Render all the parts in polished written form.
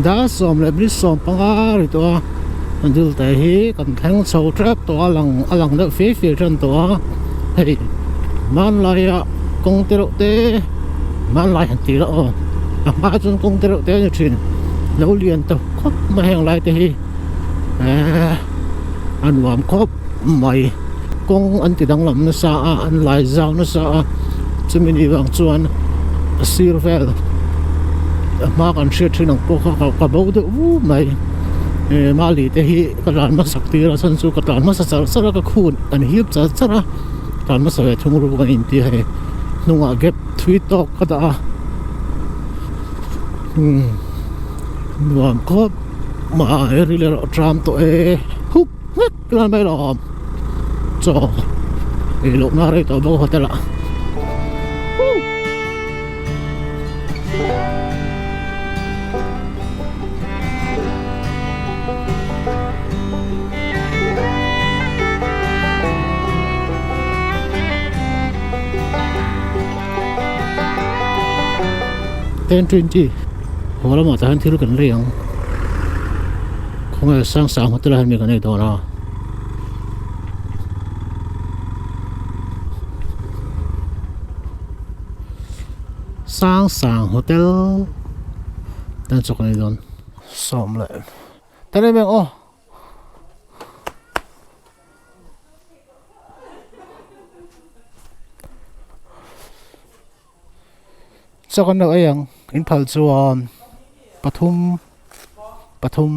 Dar 15 ri tawh a dulte hi kan thleng chho tep tawh a lang a lang deuh fei fei tan tawh a hei hmanlaia kawng te reuh te hmanlai han tih lah aw a hma chuan kawng te reuh te a ni thin lo lian ta khawp mai heng lai te hi ehh a nuam khawp mai kawng an ti danglam nasa a an lai zau nasa a chumi ni vang chuan a sir vel a hma kan hriat thin ang pawh kha ka bo deuh vu mai eh mali te hi ka tlan hmasak tir a chhan chu ka tlan hmasa char char a ka khun an hip char char a tlan hmasa ve thung ru kan inti hei hnungah gap thui tawk ka dah a umm nuam khawp mai ril erawh tram tawh e hup vek lai mai lawm chaw ei loh na rei tawh bawk hotel ah. 10:20 haw lamah tah hian thil kan lei ang khawnge sang sang hotel ah hian mi kan ei dawn a. Sang sang hotel tan chawk an ei dawn sawm leh ta em em aw chawk an lo ei ang in phal chuan pathum pathum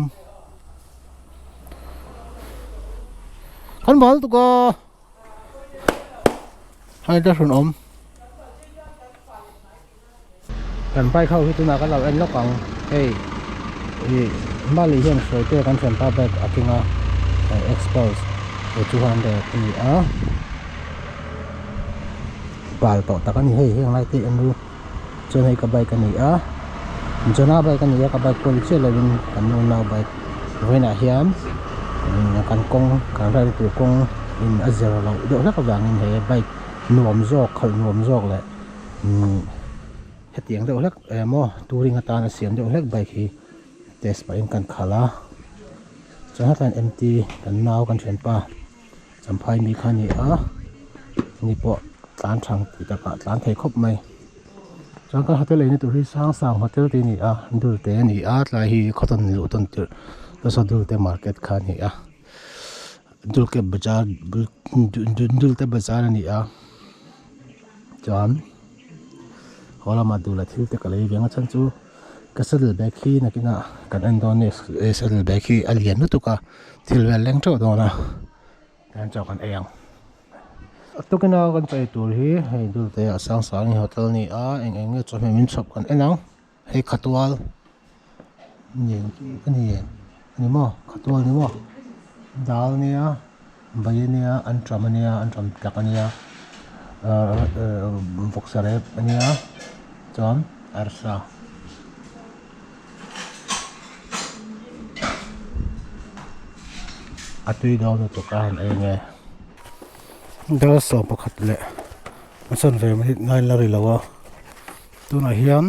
kan bal tuk a. Hai ta hrun awm. Kan bike ho hi tunah kan lo en lawk ang hei ih Mali hian hruaite kan thianpa bike a keng a Xpulse 200 a ni a bal tawh tak a ni hei heng lai te en ru chuan hei ka bike a ni a Jona bike a ni a ka bike pawh ni chiah lovin kan unau bike vawiinah hian kan kawng kan ride tur kawng in a zir loh deuh hlek avangin he bike nuam zawk khalh nuam zawk leh hetiang deuh hlek emaw touring atana siam deuh hlek bike hi test pahin kan khalh a chuan hetah hian mt kan nau kan thianpa. Champhai mi kha a ni a ni pawh tlan thang tih takah tlan thei khawp mai chuan kan hotel eina tur hi sang sang hotel tih a ni a dulte a ni a tlai hi khawtawn luh tawn tirh nasa dulte market kha a ni a dulte bazar dulte bazar a ni a chuan haw lamah dul a thil te ka lei ve ang a chhan chu ka saddle bag hi nakinah kan en dawn a saddle bag hi a lian lutuk a. Thil vel leng teuh dawn a tihian chaw kan ei ang a tukina kan chaw ei tur hi hei dulte ah sang sang hi hotel a ni a eng eng nge chawhmeh min chhawp kan en ang hei khatual ni a ni em a ni maw khatual ni maw dal a nia bai a nia anṭam a nia anṭam tlak a nia ahh vawksa rep a nia chuan arsa. A tui dawn lutuk a han ei nge dar 11 leh a chhan ve mai ngai la ri lo a tunah hian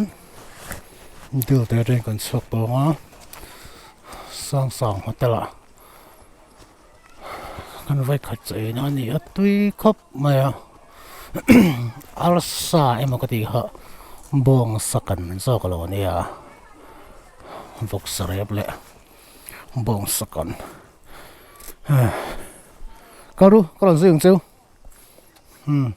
dil te atangin kan chhuak tawng a sang sang hotel ah kan vawikhat chaw ei na a ni a tui khawp mai a arsa emaw ka tih kha bawng sakan zawk a lo nia vawksa rep leh bawng sakan ka ru ka rawn zui ang cheu umm.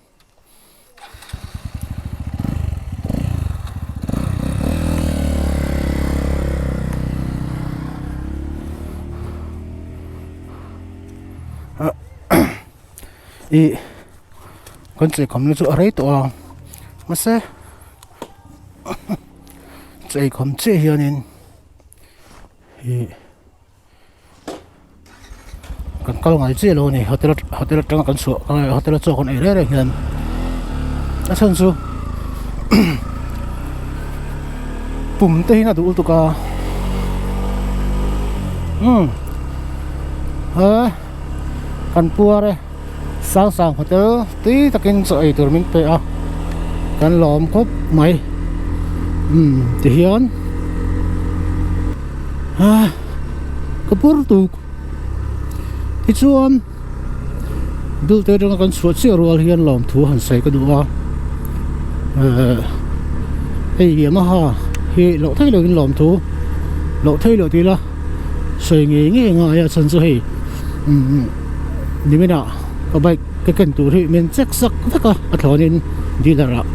Ih kan chei khawmna chu a rei tawh a mahse chei khawm chiah hianin ih kan kal ngai chiah lo a ni hotel hotel atanga kan chhuah hotel a chaw kan ei reng reng hian a chhan chu pum te hian a duh lutuk a umm he kan puar e sang sang hotel tui takin chaw ei tur min pe a kan lawm khawp mai umm tihian. A ka pur tuk tichuan dulte atanga kan chhuah chiah rual hian lawmthu han sawi ka duh a ehh hei Yamaha hi loh theih loh in lawmthu loh theih loh tih ila sawi ngei ngei a ngai a chhan chu hei umm niminah ka bike ka ken tur hi min check sak vek a a thlawnin dealer ah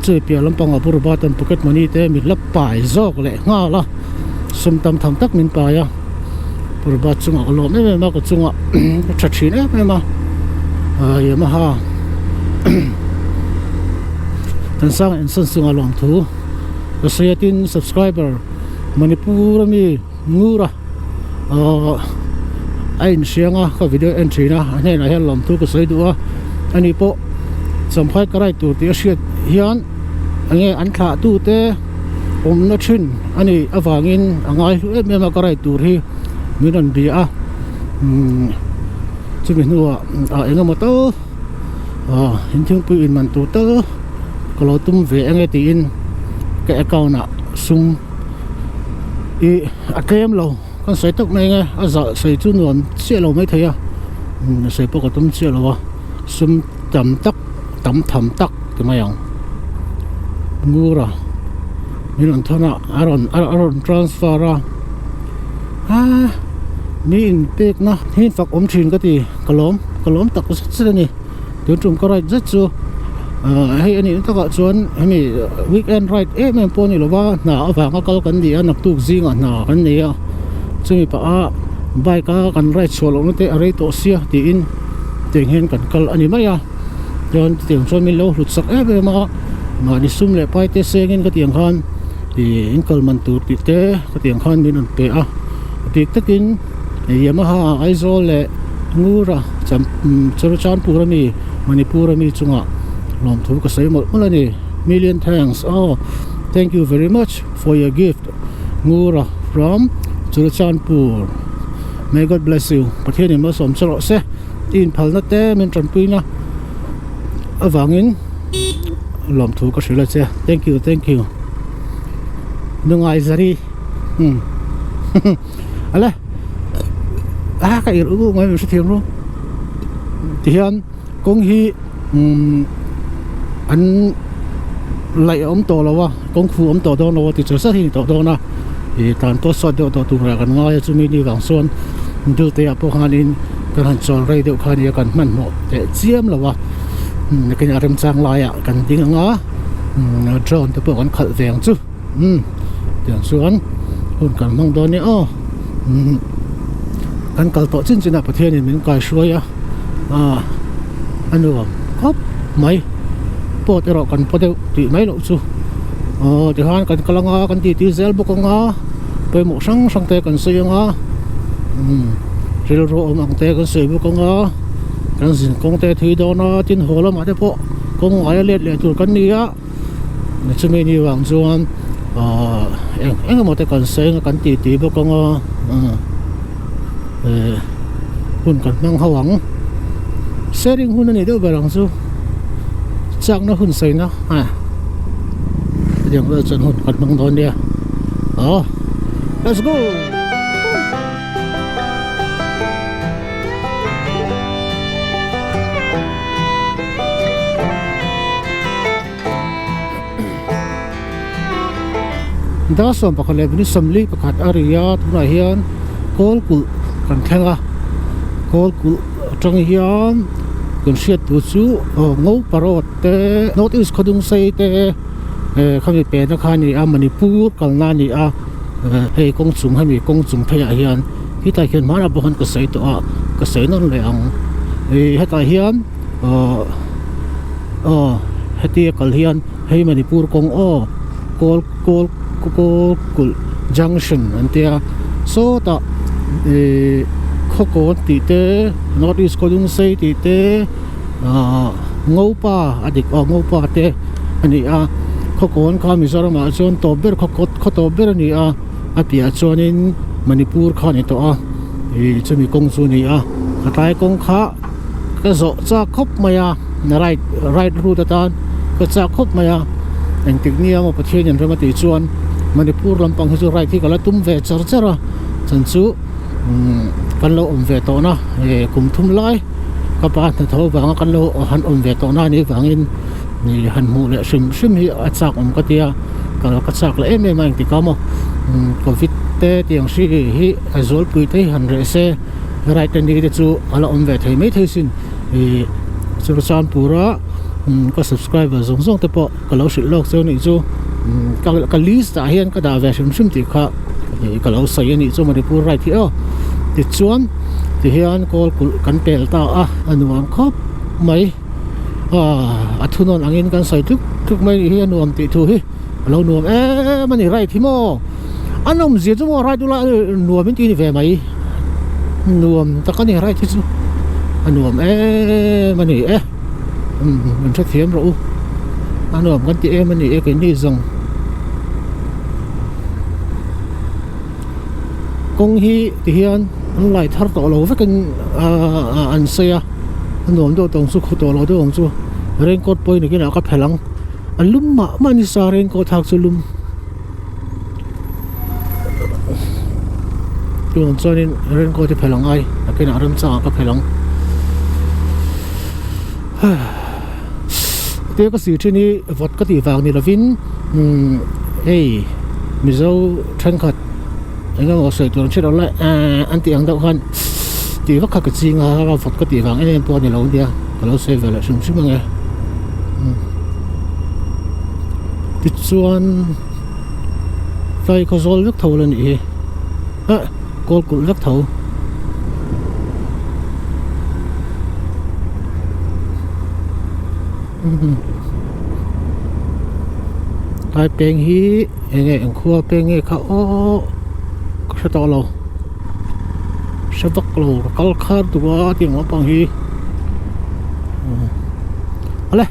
chu piah lampangah purba ten pocket money te min la pai zawk leh nghal a sum tam tham tak min pai a purba chungah ka lawm em em a ka chungah ka tha thin em em a ah Yamaha Thansanga ensawn chungah lawmthu ka sawi a tin subscriber Manipur ami Ngura ahh a inhriang a ka video en thin a a hnenah hian lawmthu ka sawi duh a ani pawh champhai ka ride tur tih a hriat hian enge an thlah tu te awmna thin a nih avangin a ngai hlu em em a ka ride tur hi min rawn bia a umm chumi hnuah ah engemaw tal ah in thingpui in man tur tal ka lo tum ve enge tiin ka account ah sum. Ih a tlem lo kan sawi tak mai nge a zah sawi chu nuam chiah lo mai thei a umm sawi pawh ka tum chiah lo a sum tam tak tam tham tak ti mai ang ngura min rawn thawn a a rawn a rawn transfer a aa mi in pek na hi fak awm thin ka ti ka lawm ka lawm tak zet zet a ni. Tun tum ka ride zet chu ahh hei a nih na takah chuan hemi weekend ride em em pawh a ni lo va hna avanga kal kan ni a naktuk zingah hna kan nei a chumi pah a bike a kan ride chhuah loh na te a rei tawh sia tiin tiang hian kan kal a ni mai a chuan chutiang chuan min lo hlut sak em em a mahni sum leh pai te sengin ka tiang khan ih in kal man tur tih te ka tiang khan min rawn pe a bik takin. Yamaha Aizawl leh Ngura Churachandpur ami Manipur ami chungah lawmthu ka sawi mawlh mawlh a ni. Million thanks aw Thank you very much for your gift Ngura from Churachandpur May God bless you Pathianin malsawm che rawh se i inphalna te min tanpuina avangin lawmthu ka hrilh a che Thank you thank you Nungaizari umm. Ale a ka irh u mai min hrethiam ru tihian kawng hi umm an laih a awm tawh lo a kawng khu a awm tawh dawn lo a tichuan sat hi a ni tawh dawn a ih tlan pawh sawt deuh tawh tur ah kan ngai a chumi ni vang chuan duty ah pawh khanin kan han chawl rei deuh kha a nia kan hmanhmawh teh chiam lo a nakinah remchang laiah kan ding ang a drone te pawh kan khalh ve ang chu. Umm tiang chuan hun kan hmang dawn nia aw umm kan kal tawh chin chin ah Pathian in min kai hruai a ah a nuam khawp mai pawt erawh kan paw deuh tih mai loh chu aw tikhan kan kal anga kan titi zel bawk anga pawimawh hrang hrang te kan sawi anga umm rilru awm ang te kan sawi bawk anga kan zin kawng te thui dawn a tin haw lamah te pawh kawng ngaia let leh tur kan ni a. Chumi ni vang chuan ahh eng eng emaw te kan sawi anga kan tih tih bawk anga eh hun kan hmang ho ang sharing hun a nih deuh ber ang chu chakna hun sawina ah hetiang vel chuan hun kan hmang dawn nia aw let's go. Dar 11 leh minute 41 a ri a tunah hian kawl kulh kan thleng a kawl kulh atang hian kan hriat tur chu aw ngo parot te north east khawdung sei te eh khami pena kha a ni a manipur kalna a ni a hei kawng chung hemi kawng chung pheiah hian hetlai hian hmanah pawh khan ka sawi tawh a ka sawi nawn leh ang ih hetah hian ahh aw hetia kal hian hei Manipur kawng aw kawl kawl kawl kulh junction an tia sawtah ihh khawkawn tih te north east khawlungsei tih te ahh ngopa a dik aw ngopa te a ni a khawkawn kha Mizoram ah chuan tawp ber khaw khaw tawp ber a ni a a piah chuanin Manipur kha a ni tawh a ih chumi kawng chu a ni a a tlai kawng kha. Ka zawh chak khawp mai a right right route atan ka chak khawp mai a engtik nia maw Pathian in rem a tih chuan Manipur lampang hi chu ride hi ka la tum ve char char a chan chu umm kan lo awm ve tawh na eh kum thum lai ka pa hnathawh avanga kan lo han awm ve tawh na anih vangin ih han hmuh leh hrim hrim hi a chak awm ka tia ka ka chak leh em em a engtik a maw umm covid te tiang hri hi a zualpui te hi han reh se ride te ni te chu a la awm ve thei maithei sin ih Churachandpur-a umm ka subscriber zawng zawng te pawh ka lo hrilh lawk chu anih chu umm ka ka list ah hian ka dah ve hrim hrim tih kha ih ka lo sawi anih chu Manipur ride hi aw tichuan tihian kawl kulh kan pel ta a a nuam khawp mai ah a thunawn angin kan sawi tluk tluk mai anih hi a nuam tih thu hi a lo nuam em ani ride hi maw a nawmzia chu maw ride ula nuam in tih a ni ve mai nuam tak ani ride hi chu a nuam em ani e. Umm an hrethiam rawh u a nuam kan ti em a ni e keini zawng kawng hi ti hian an lai thar tawh lo vekin ahh an sawi a a nuam deuh tawng chu khaw tawh lo deuh ang chu raincoat pawh hi nakinah ka phelh ang a lum mah mah ni sa raincoat hak chu lum tunah chuanin raincoat hi phelh ang ai nakinah remchangah ka phelh ang tia ka sir thin hi vawt ka tih vang ni lovin umm hei mizo thenkhat eng emaw sawi tur an hre lo lai ehh an tih ang deuh khan tih vak kha ka ching a vawt ka tih vang em em pawh a ni lo ania ka lo sawi ve leh hrim hrim ang e. Tichuan tlai khaw zawl vek tho la nih hi ah kawl kulh vek tho. Tlai peng hi eng nge eng khua peng nge kha aw ka hre tawh lo hre vak lo ka kal khar duh a tiang lampang hi awle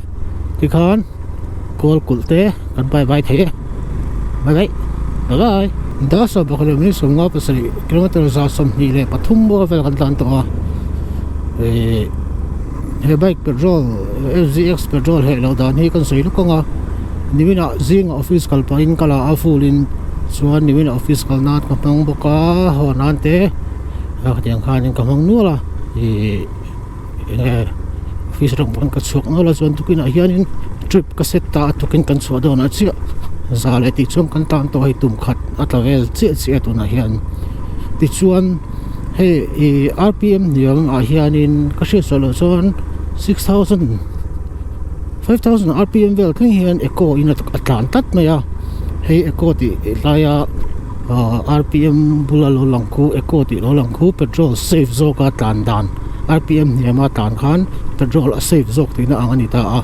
tikhan. Kawl kulh te kan pai vai thei e bye bye bye bye dar sawm pakhat leh minute 57 kilometer 123 bawr vel kan tlan tawh a ihh he bike petrol F_Z_X petrol heh loh dan hi kan sawi lawk ang a niminah zingah office kal pahin ka la a full in chuan niminah office kal nan ka hmang bawk a haw nan te khatiang khanin ka hmang nual a ihh. Enge office rawng pawn ka chhuak nual a chuan tukinah hianin trip ka set ta a tukin kan chhuah dawnah chiah za leh tih chuan kan tan tawh hei tum khat a tla vel chiah chiah a tunah hian tichuan hei ih rpm hniam ah hianin ka hriat sual loh chuan 6000 5000 rpm vel thleng hian eco in a tlan tlat mai a hei eco tih laia ahh rpm bula lo lang khu eco tih lo lang khu petrol save zawka tlan dan. Rpm hniama tlan khan petrol a save zawk tihna ang a ni ta a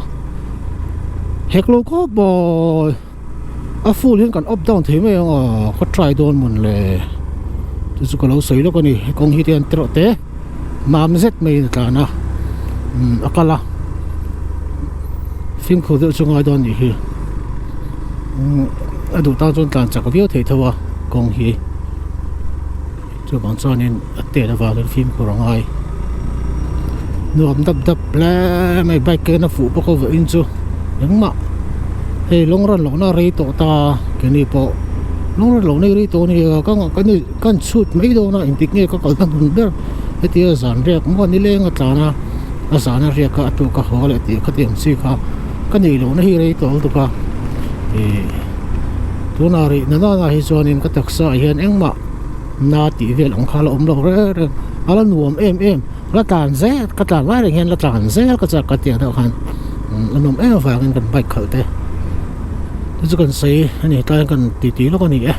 hek lo khawp maw a full hian kan up down thei mai ang aw ka try dawn mawn le chu chu ka lo sawi lawk a ni he kawng hi te hian tawrh te mam zet mai in a tlan a umm a kal a fimkhur deuh chu ngai dawn nih hi umm a duh tan chuan tlan chak viau thei tho a kawng hi. Chuvang chuanin a tet avangin fimkhur a ngai. Nuam dap dap hle mai bike ke hian a fuh bawk a vawiin chu engmah hei lawng ran lohna a rei tawh ta keini pawh lawng ran lohna hi rei tawh a ni a ka ka ni ka han chhut mai dawn a engtik nge ka kalna hmun ber hetia zan riak maw nileng a tlan a a zan a riak a a tuk a haw leh tih khatiang chi kha ka neih lohna hi rei tawh lutuk a ih tunah rih na nana hi chuanin ka taksa ah hian engmah. Na tih vel ang kha la awm lo reng reng a la nuam em em la tlan zel ka tlan lai reng hian la tlan zel ka chak ka tih ang deuh khan a nawm em avangin kan bike khalh te chu chu kan sawi a ni tlai kan ti ti lawk a ni e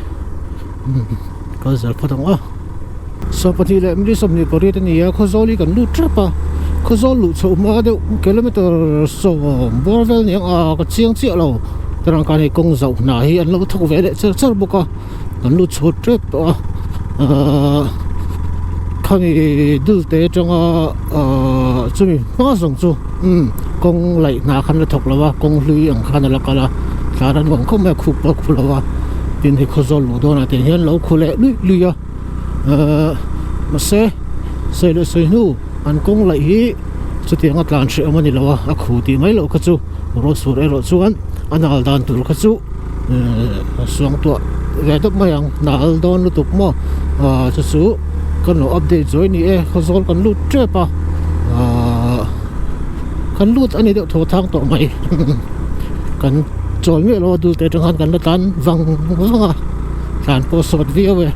kal zel phawt ang aw 22:28 a ni a Khawzawl hi kan lut tep a Khawzawl luh chhoh hma deuh kilometer sawm bawr vel ni ang a ka chiang chiah lo tarangkan hei kawng zauh hna hi an lo thawk ve leh char char bawk a. Kan lut chhuat tep tawh a ahh khami dul te atanga ahh chumi hma zawng chu umm kawng laih hna khan la thawk lo a kawng hlui ang khan a la kal a tlan an vang khawp mai a khup pawh a khu lo a tin hei khawzawl luh dawnah te hian lo khu leh luih luih a ahh mahse sawi leh sawi hnu an kawng laih hi chutianga tlan hreh awm a ni lo a a khu tih mai loh kha chu rawt sur erawh chuan a nal dan tur kha chu. Suangtuah ve deuh mai ang nal dawn lutuk maw ah chu chu kan lo update zuai ni e khawzawl kan lut tep a ah kan lut a ni deuh thaw thang tawh mai kan chawl miah lo a dul te atang khan kan la tlan vang vang a tlan pawh sawt viau e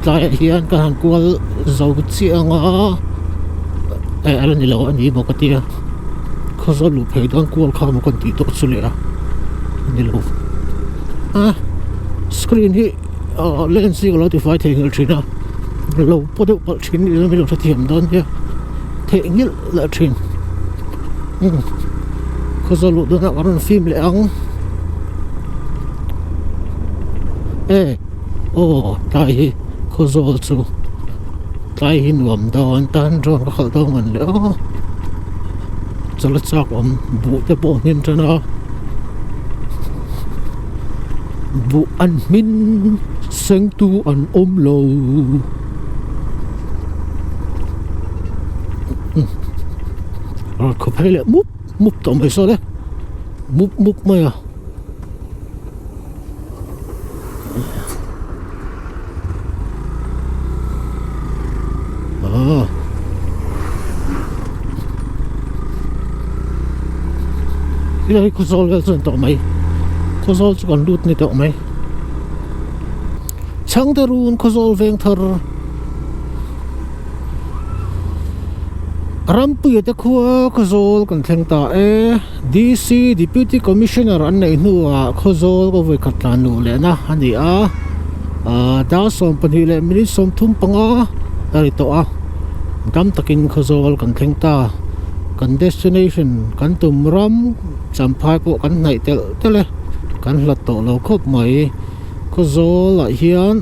tlaiah hian ka han kual zo chiah ang a eh a la ni lo a ni bawk a tia khawzawl luh phei dawn kual kha maw kan tih tawh chu leh a ni lo a screen hi ah lens hi ka lo tifai theihnghilh thin a lo paw deuh palh thin ila min lo hrethiam dawn nia theihnghilh leh thin umm khawzawl luh dawnah ka rawn fim leh ang e aw tlai hi khawzawl chu tlai hi nuam dawn tan drone ka khalh dawn ngan leh aw chawlh a chak awm buh te pawh hmin tan a buh an hmin seng tu an awm lo. Rawn khaw phei leh mup mup tawh mai sawn e mup mup mai a. Ah. Helai hi Khawzawl vel chu a ni tawh mai Khawzawl chu kan lut ni tawh mai Chhangte run Khawzawl veng thar Rampuia te khua Khawzawl kan thleng ta e DC Deputy Commissioner an neih hnuah Khawzawl ka vawi khat tlan luh lehna a ni a ah dar 12 leh minute 35 a ri tawh a dam takin Khawzawl kan thleng ta kan destination kan tum ram Champhai pawh kan hnaih telh telh e kan hlat tawh lo khawp mai Khawzawl ah hian.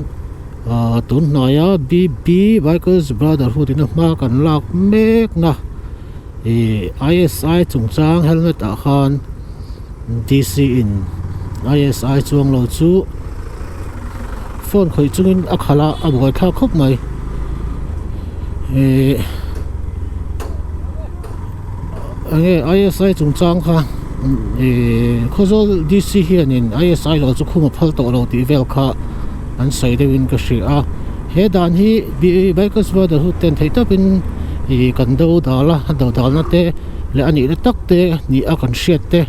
Ahh tun hnaia BB Bikers Brotherhood in a hma kan lak mek na ih ISI chungchang helmet ah khan DC in ISI chuang lo chu phone khawih chungin a khalh a a buai thlak khawp mai ih enge ISI chungchang kha ih Khawzawl DC hianin ISI lo chu khum a phal tawh lo tih vel kha an sawi deuhin ka hria a he dan hi Bikers Brotherhood ten theih tawpin ih kan do dal a a do dalna te leh a nihna tak te ni a kan hriat te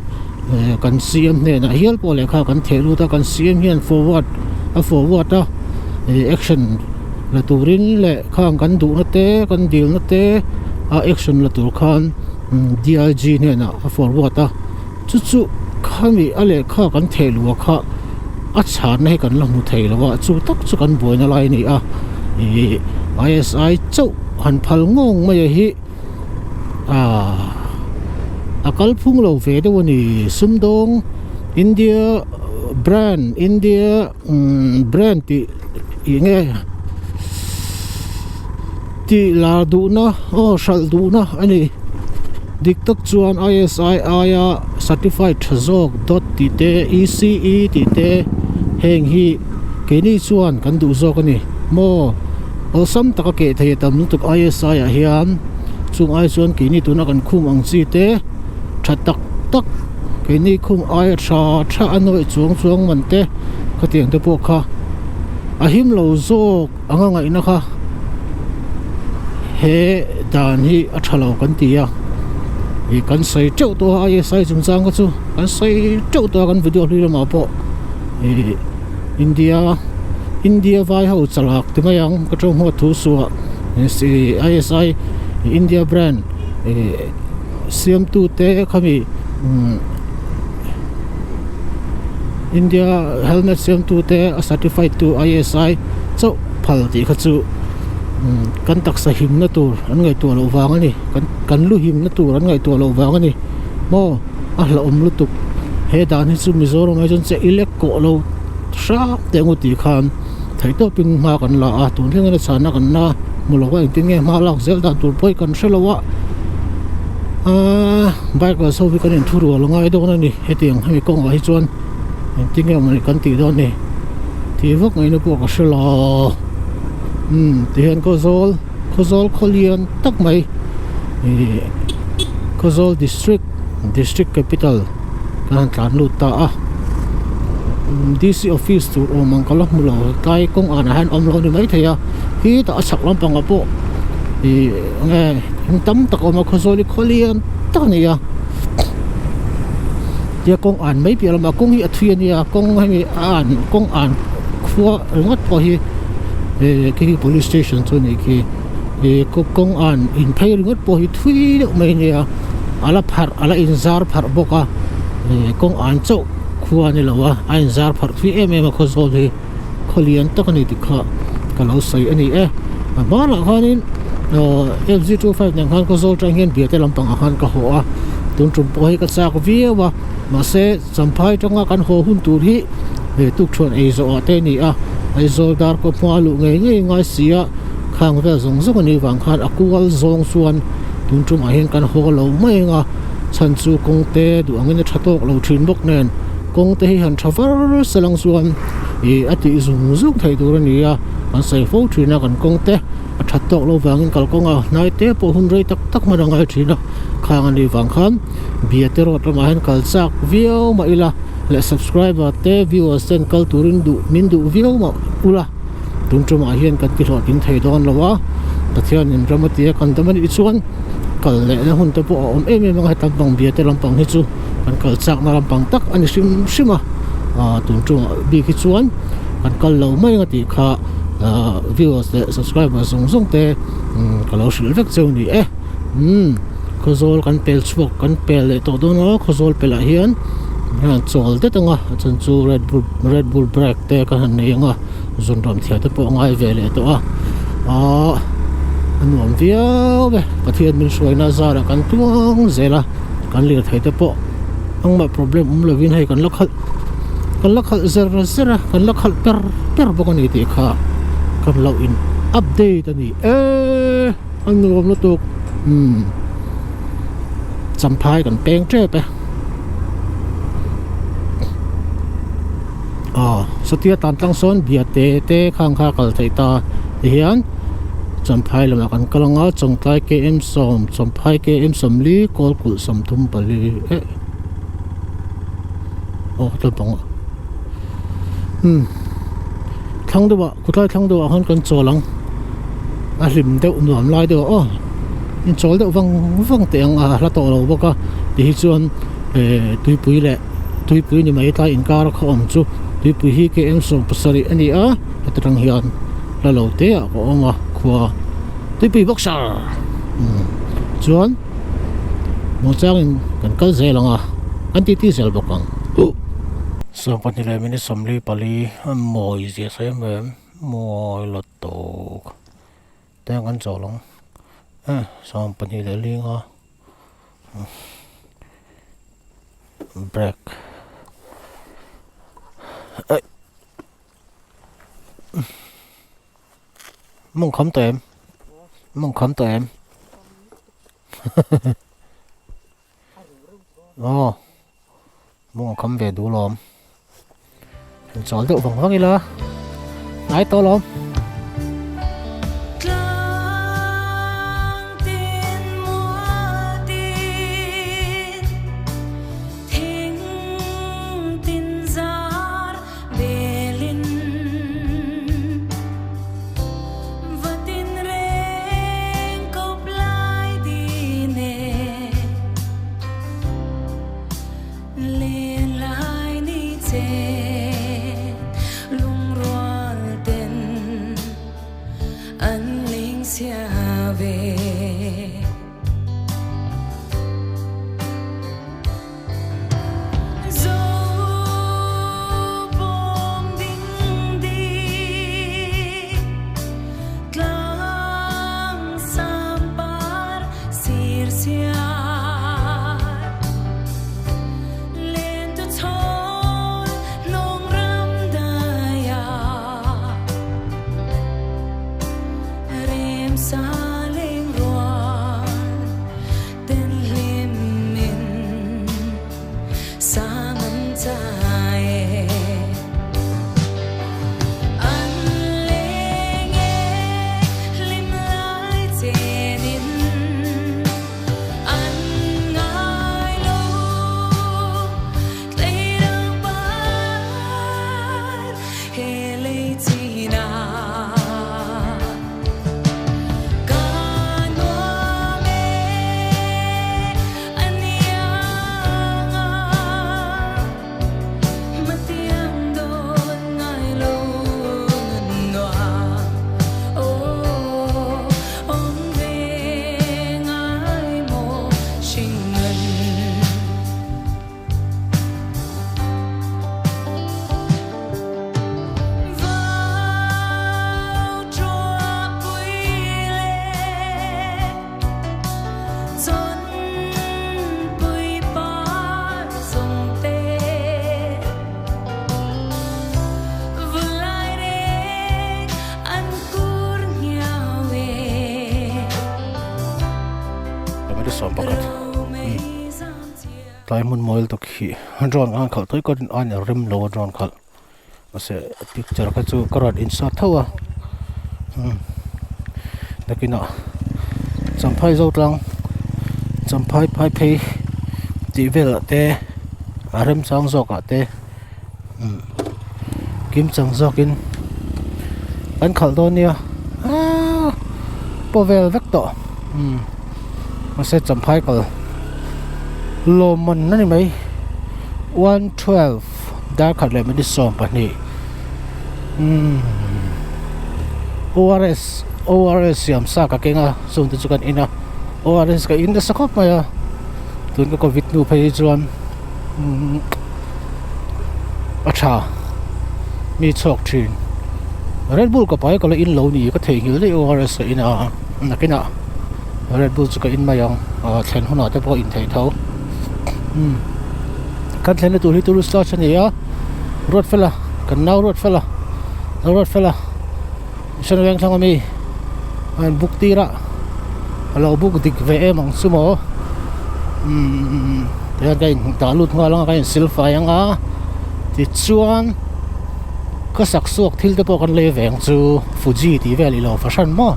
eh kan CM hnenah hial pawh lehkha kan theh lut a kan CM hian forward a forward a ih action la turin leh khang kan duhna te kan dilna te a action la tur khan DIG hnenah a forward a chu chu khami a lehkha kan theh luh kha a chhanna hi kan la hmu thei lo a chu tak chu kan buaina lai a ni a ih I_S_I chauh han phal ngawng mai a hi ah a kalphung lo ve deuh a ni sumdawng India brand India umm brand tih ih nge tih lar duhna aw hralh duhna a ni dik tak chuan I_S_I aia certified tha zawk dot tih te E_C_E tih te heng hi keini chuan kan duh zawk a ni maw awlsam taka keh thei a tam lutuk I_S_I ah hian chung ai chuan keini tuna kan khum ang chi te tha tak tak keini khum aia tha tha a nawih chuang chuang man te khatiang te pawh kha a him lo zawk anga ngaihna kha he dan hi a tha lo kan ti a ih kan sawi teuh tawh a I_S_I chungchang kha chu kan sawi teuh tawh a kan video hlui lamah pawh ih India India vai ho chalak ti mai ang ka tawng huat thu suah I_S_I India brand ih siamtu te khami umm India helmet siamtu te a certified tu I_S_I chauh phal tih kha chu umm kan taksa himna tur an ngaihtuah loh vang a ni kan kan lu himna tur an ngaihtuah loh vang a ni maw a hlauhawm lutuk he dan hi chu Mizoram ah chuan che ilek kawh lo hrang teh ang u tih khan theihtawpin hma kan la a tun thlengin a chhana kan la hmu lo a engtin nge hma lak zel dan tur pawh hi kan hre lo a aaa bike lah saw hi kan inthurual a ngai dawn a ni hetiang hemi kawngah hi chuan engtin nge mawni kan tih dawn ni tih vak ngaihna pawh ka hre lo umm tihian Khawzawl Khawzawl khawlian tak mai ihh Khawzawl district district capital kan han tlan lut ta a. DC office tur awm ang ka la hmu lo tlai kawng anah hian awm lo a ni maithei a khi tah a chhak lampangah pawh ih enge thing tam tak a awm a khawzawl hi khaw lian tak a ni a tia kawng an mai piah lamah kawng hi a thui a nia kawng hemi a an kawng an khua ringawt pawh hi ih khi khi police station chu a nih khi ih kawng an in phei ringawt pawh hi thui deuh mai a nia a la pharh a la inzar pharh bawk a ih kawng an chauh. Khua a ni lo a, a inzar pharh thui em em a Khawzawl hi khaw lian tak a ni tih kha ka lo sawi a ni e. A hmanah khanin aw F G 25 nen khan Khawzawl atang hian Biate lampangah khan ka haw a, tun tum pawh hi ka chak viau a, mahse Champhai atanga kan haw hun tur hi he tukṭhuan ei zawh ah te a ni a, Aizawl dar kawp hma a luh ngei ngei ngai si a, khang vel zawng zawng a nih vang khan a kual zawng chuan tun tumah hian kan haw lo mai ang a. Chhan chu kawng te duh angin a tha tawk lo thin bawk nen kawng te hi han tha var se lang chuan ih a tih zung zung theih tur a ni a kan sawi fo thin a kan kawng te a that tawk lo vangin kalkawnga hnai te pawh hun rei tak tak hman a ngai thin a khang a nih vang khan Biate road lamah hian kal chak viau mah ila leh subscriber te viewers ten kal turin duh min duh viau mah ula tun tumah hian kan ti hlawhtling thei dawn lo a Pathianin ram a tia kan dam a nih chuan kal lehna hun te pawh a awm em em ang heta lampang bia te lampang hi chu kan kal chakna lampang tak a ni hrim hrim a ah tun tumah bik hi chuan kan kal lo mai ang a tih kha ah viewers leh subscribers zawng zawng te ka lo hrilh vek cheu ni e umm khawzawl kan pel chhuak kan pel leh tawh dawn a khawzawl pelh ah hian hian chawl det ang a a chhan chu red bull red bull break te kan han nei ang a zunram thiam te pawh a ngai ve leh tawh a ahh a nuam viau e Pathian min hruaina zarah kan tuang zel a kan lirthei te pawh engmah problem awm lovin hei kan la khalh kan la khalh zer zer a kan la khalh per per bawk a ni tih kha kan lo in update a ni e a nuam lutuk umm champhai kan peng tep e. Aw satia tan tlang sawn biate te khang kha kal theih ta tihian Champhai lamah kan kal anga Chawngtlai KM sawm Champhai KM sawmli Kawlkulh 34 eh aw tlawm pang ah umm thlang deuh ah khawtlai thlang deuh ah khan kan chawl ang a hlim deuh nuam lai deuh ah aw in chawl deuh vang vang teh ang a hla tawh lo bawk a ti hi chuan eh tuipui leh. Tuipui ni mai tlai inkar a khaw awm chu tuipui hi KM 70 a ni a heta tang hian la lo te ah ka awm a khua tuipui boxer umm chuan muangchangin kan kal zel ang a kan titi zel bawk ang uh 12 leh minute 44 a mawi zia sawi em em mawi la tawk te an chawl ang eh 12 leh linga. Break aih mawng kham tawh em mawng kham tawh em aw mawng kham ve duh lawm in chawl deuh vang vang ila hnai tawh lawm. pakhat tlai hmun mawi lutuk hi drone khan khalh tawih kawt a in rem lo a drone khalh mahse picture kha chu ka rawn insert tho a nakinah champhai zo tlang champhai phai phei tih velah te a remchang zawk ah te kim chang zawkin kan khalh dawn nia aaa paw vel vek tawh umm mahse champhai kal lawmman a ni mai 1:12 dar khat leh minute 12 umm ORS ORS siam sa ka keng a chung te chu kan in a ORS ka in nasa khawp mai a tun ka covid hnu phei hi chuan umm. a tha mi chhuak thin Red Bull ka pai ka la in lo ni ka theihnghilh daih ORS ka in a nakinah Red Bull chu ka in mai ang ah thlen hunah te pawh in theih tho umm kan thlenna tur hi tourist lodge a ni a Ruatfela kan nau Ruatfela Ruatfela Mission Vengthlang ami a in book tir a a lo book dik ve em ang chu maw umm tihian ka in dah lut nghal ang a ka in sil fai ang a tichuan ka sak suak thil te pawh kan lei ve ang chu Fuji tih vel ilo fahran maw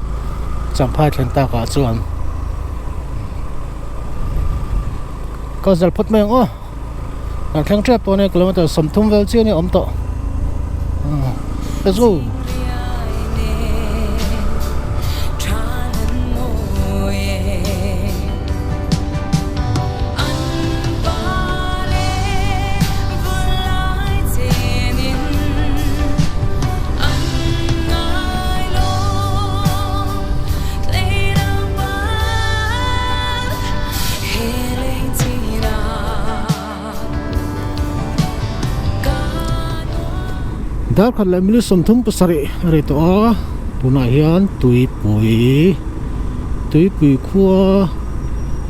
champhai thlen takah chuan ka zal phawt mai ang aw. Kan thleng tep tawh a nia kilometer 30 vel chian hi a awm tawh let's go. Dar khat leh minute 37 a ri tawh a tunah hian tuipui tuipui khua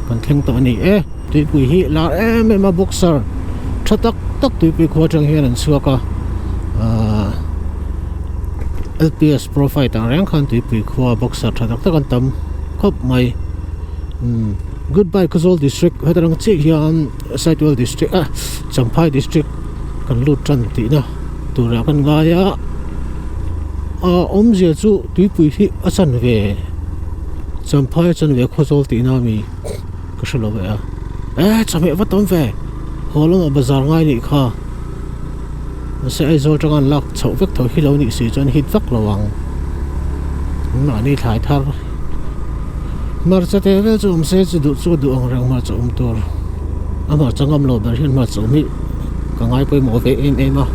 kan thleng tawh a ni e tuipui hi lar em em a boxer tha tak tak tuipui khua atang hian an chhuak a ahh L P S pro fight ang reng khan tuipui khua boxer tha tak tak an tam khawp mai. Umm goodbye Khawzawl district heta rang chiah hian Saitual district ah Champhai district kan lut tan tihna turah kan ngai a ah awmzia chu tuipui hi a chan ve Champhai a chan ve Khawzawl tihna ami ka hre lo ve a eh chawhmeh va tam ve haw lamah bazar ngai nih kha mahse Aizawl atanga an lak chhoh vek tho hi lo nih si chuan hit vak lo ang mahni thlai thar. Hmarcha te vel chu awm se chu duh chu ka duh ang reng hmarcha awm tur a hmarcha ngam lo ber hian hmarcha awm hi ka ngai pawimawh ve em em a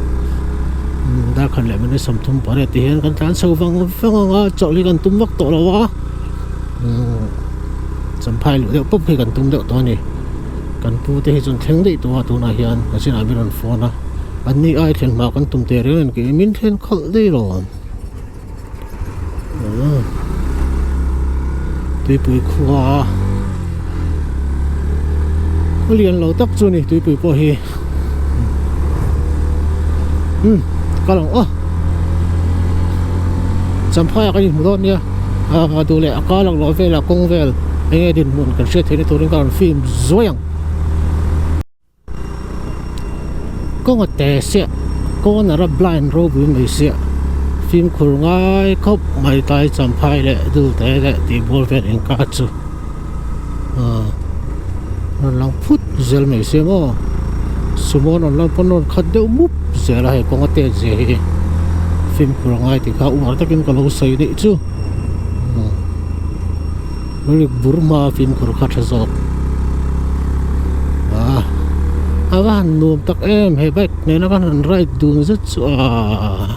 darkhat leh minute 38 ti hian kan tlan chho vang vang ang a chawlh hi kan tum vak tawh lo a champhai luh deuh pawp hi kan tum deuh tawh a ni kan pu te hi chuan thleng daih tawh a tunah hian a chinah min rawn phone a an ni ai thlen hma kan tum teh reng a ni min thlen khalh daih lo. Tuipui khua a lian lo tak chu a ni tuipui pawh hi umm kal ang aw champhai ah kan inhmu dawn nia ah duh leh a kal ang lawh velah kawng vel eng nge dinhmun kan hriat theihna turin ka rawn film zuai ang. Kawnga te siah corner a blind ropui mai siah fimkhur ngai khawp mai tlai champhai leh dul te leh tih bawr vel inkar chu ah rawn lang phut zel mai sia maw sumo rawn lan pawn rawn khat deuh mup zel a hei kawnga te zia hi fimkhur ngai tih kha uar takin ka lo sawi daih chu. Rik Burma fimkhur kha tha zawk ah a va han nuam tak em he bike nena kan han ride dun zet chu ah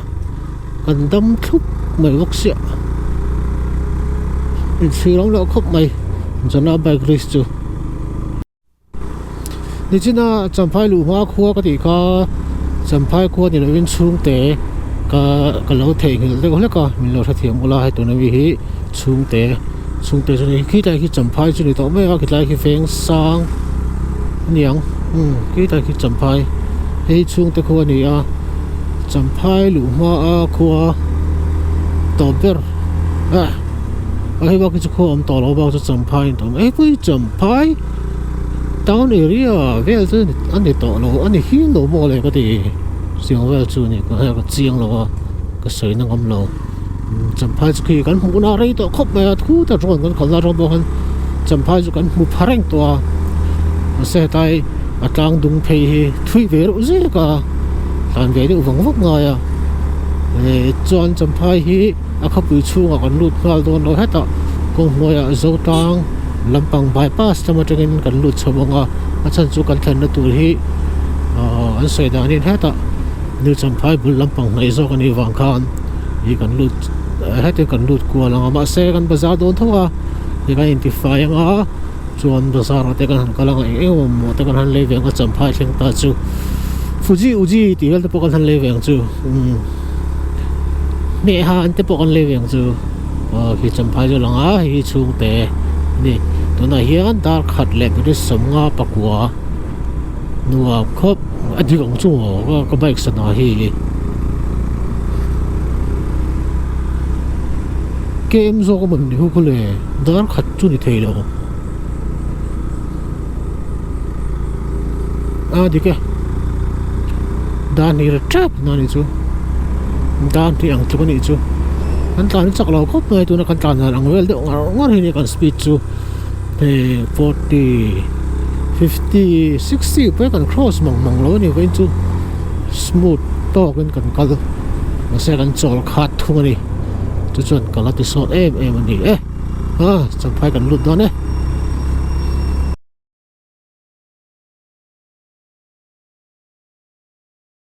kan dam thlup mai bawk sia inchhir awm loh khawp mai Jana bike race chu. Nichina Champhai luh hma khua ka tih kha Champhai khua ni lovin chhungte ka ka lo theihnghilh deuh hlek a min lo hrethiam ula hei tuna mi hi chhungte chhungte chu ni khi tlai khi Champhai chu ni tawh mai a khi tlai khi veng sang a ni ang umm khi tlai khi Champhai hei chhungte khua a ni a Champhai luh hma a khua tawp ber ah. A hei bak hi chu khua awm tawh lo bak chu Champhai in awm hei Champhai town area vel chu a ni tawh lo a ni hial lo maw le ka ti chiang vel chu ni ka hei ka chiang lo a ka sawi na ngam lo Champhai chu khi kan hmuh na rei tawh khawp mai a thu ta drone kan khalh na atang pawh khan Champhai chu kan hmu pha reng tawh a mahse hetlai a tlang dung phei hi thui ve reuh zek a tlan ve deuh vang vak ngai a chuan Champhai hi. A khawpui chhungah kan lut nghal dawn lo hetah kawng hnuaiah Zotlang lampang bypass lam atangin kan lut chho ang a, a chhan chu kan thlenna tur hi ahh an sawi danin hetah New Champhai bul lampang hnaih zawk a nih vang khan ih kan lut hetin kan lut kual ang a mahse kan bazar dawn tho a ih kan intifai ang a chuan bazar ah te kan han kal ang a eng eng emaw te kan han lei ve ang a Champhai thleng ta chu Fuji Uji tih vel te pawh kan han lei ve ang chu umm. Hmeh ha an te pawh kan lei ve ang chu aw khi champhai chu a lang a hei hi chhungte a ni tunah hian dar khat leh minute sawmnga pakua nuam khawp a dik ang chu maw ka bike sana hi km zawk a mawn ni hu khaw le dar khat chu ni thei lo a dik e dan hi ri tep na ni chu dan hi ang tluk a nih chu kan tlan chak lo khawp mai tuna kan tlan dan ang vel deuh ngar ngar hi nia kan speed chu hei forty fifty sixty pawh kan cross mang mang lo a ni vawiin chu smooth tawk in kan kal mahse kan chawl khat thung a ni chu chuan ka la ti sawt em em a ni e a champhai kan lut dawn e.